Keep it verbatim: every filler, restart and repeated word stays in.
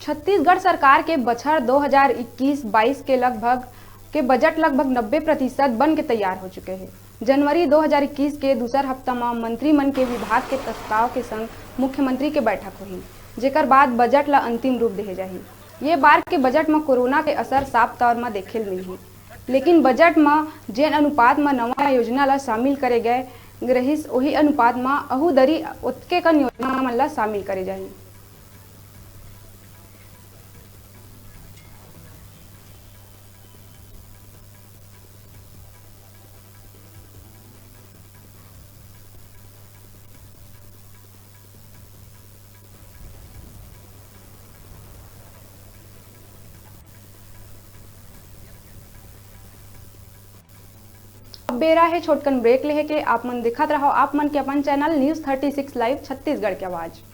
छत्तीसगढ़ सरकार के बछर दो हज़ार इक्कीस बाईस के लगभग के बजट लगभग नब्बे प्रतिशत बन के तैयार हो चुके हे। जनवरी दो हज़ार इक्कीस के दूसर हफ्ता म मंत्री मन के विभाग के प्रस्ताव के संग मुख्यमंत्री के बैठक होही, जेकर बाद बजट ल अंतिम रूप देहे जाही। ये बार के बजट म कोरोना के असर साफ तौर म देखे ल मिलही, लेकिन बजट म जेन अनुपात म नवा योजना ल शामिल करे गए रहिस, ओही अनुपात म अहू दरी ओतके कन योजना मन ल शामिल करे जाही। अब बेरा हे छोटकन ब्रेक लेहे के। आप मन दिखत रहो आप मन के अपन channel news thirty six live Chhattisgarh के आवाज़।